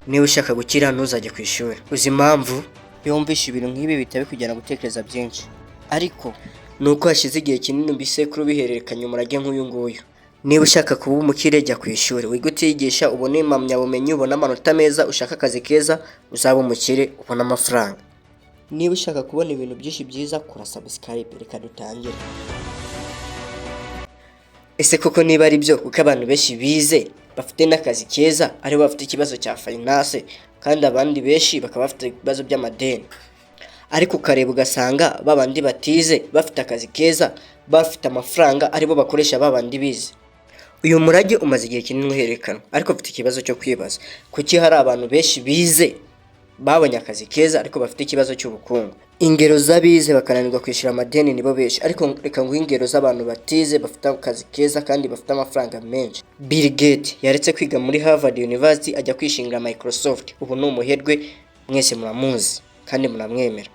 Niba ushaka gukira, ntuzajye ku ishuri. Uzi impamvu? Iyo wumvishe ibintu nk'ibi bihita bikujyana gutekereza byinshi, ariko ni uko hashize igihe kinini ibisekuru bihererekanya umurage nk'uyu nguyu. Niba ushaka kuba umukire, jya ku ishuri, wige utiyigisha, ubone impamyabumenyi, ubone amanota meza, ushake akazi keza, uzaba umukire, ubone amafaranga. Niba ushaka kubona ibintu byinshi byiza, kora subscribe. Reka dutangire. Ese koko niba ari byo, kuko abantu benshi bize bafite n'akazi keza aribo bafite ikibazo cya finance, kandi abandi benshi bakaba bafite ibibazo by'amadeni, ariko ukareba ugasanga babandi batize bafite akazi keza, bafite amafaranga, aribo bakoresha babandi bize? Uyu murage umaze igihe kinini uhererekanwa, ariko mfite ikibazo cyo kwibaza: kuki hari abantu benshi bize, babonye akazi keza, ariko bafite ikibazo cy'ubukungu? Ingero z'abize bakananirwa kwishyura amadeni nibo benshi, ariko reka nguhe ingero z'abantu batize bafite akazi keza kandi bafite amafaranga menshi. Bill Gates yaretse kwiga muri Harvard University, ajya kwishingira Microsoft. Ubu ni umuherwe, mwese muramuzi kandi muramwemera.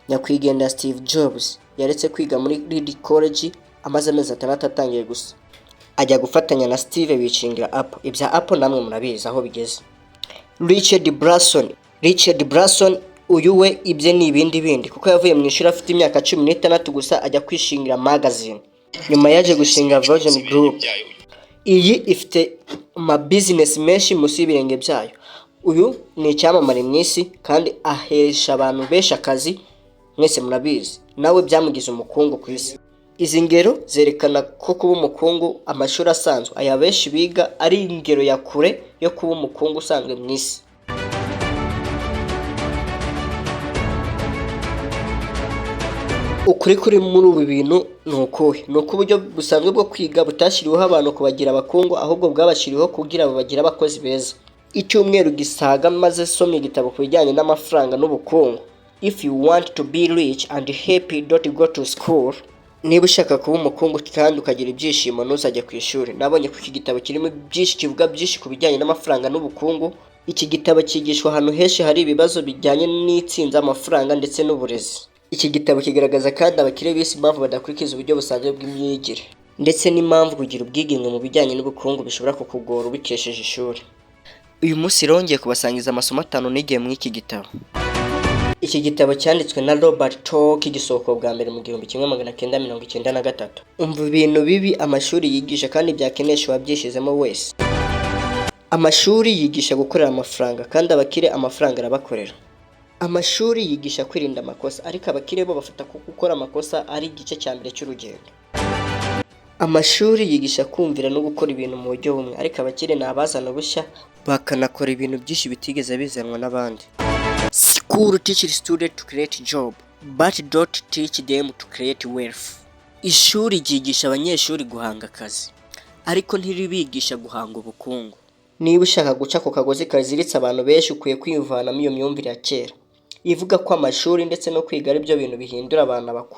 Nyakwigendera Steve Jobs yaretse kwiga muri Reed College amaze amezi 6 atangiye gusa, ajya gufatanya na Steve bishingira Apple. Ibya Apple namwe murabizi aho bigeze. Richard Branson, uyu we ibye ni ibindi bindi, kuko yavuye mu ishuri afite imyaka 16 gusa, ajya kwishingira magazine. Nyuma yaje gushinga Virgin Group. Iyi ifite ama business menshi munsi y'ibirenge byayo. Uyu ni icyamamare mu isi kandi ahesha abantu benshi akazi, mwese murabizi. Nawe byamugize umukungu ku isi. Izi ngero zerekana ko kuba umukungu amashuri asanzwe aya benshi biga ari ingero ya kure yo kuba umukungu usanzwe mu isi. Ukuri kuri muri ubu bintu ni ukuhe? Ni uko uburyo busanzwe bwo kwiga butashyiriweho abantu kubagira abakungu, ahubwo bwabashyiriweho kugira babagire abakozi beza. Icyumweru gisaga maze soma igitabo ku bijyanye n'amafaranga n'ubukungu. If you want to be rich and happy, don't go to school. Niba ushaka kuba umukungu kandi ukagira ibyishimo, ntuzajye ku ishuri. Nabonye ko iki gitabo kirimo byinshi, kivuga byinshi ku bijyanye n'amafaranga n'ubukungu. Iki gitabo cyigishwa ahantu henshi hari ibibazo bijyanye n'itsinzi, amafaranga ndetse n'uburezi. Iki gitabo kigaragaza kandi abakire b'isi, impamvu badakurikiza uburyo busanzwe bw'imyigire, ndetse n'impamvu kugira ubwigenge mu bijyanye n'ubukungu bishobora kukugora ubikesheje ishuri. Uyu munsi rero ngiye kubasangiza amasomo 5 nigiye muri iki gitabo. Iki gitabo cyanditswe na Robert Toki, gisohoka bwa mbere mu 1993. Umva ibintu bibi amashuri yigisha kandi byakenesha uwabyishyizemo wese. Amashuri yigisha gukorera amafaranga, kandi abakire amafaranga arabakorera. Amashuri yigisha kwirinda amakosa, ariko abakire bo bafata ko gukora amakosa ari igice cya mbere cy'urugendo. Amashuri yigisha kumvira no gukora ibintu mu buryo bumwe, ariko abakire ni abazana ubushya, bakanakora ibintu byinshi bitigeze bizanwa n'abandi. School teach student to create job, but don't teach them to create wealth. Ishuri ryigisha abanyeshuri guhanga akazi, ariko ntiribigisha guhanga ubukungu. Niba ushaka guca ako kagozi kaziritse abantu benshi, ukwiye kwivanamo iyo myumvire ya kera ivuga ko amashuri ndetse no kwiga ari byo bintu bihindura abantu abakungu.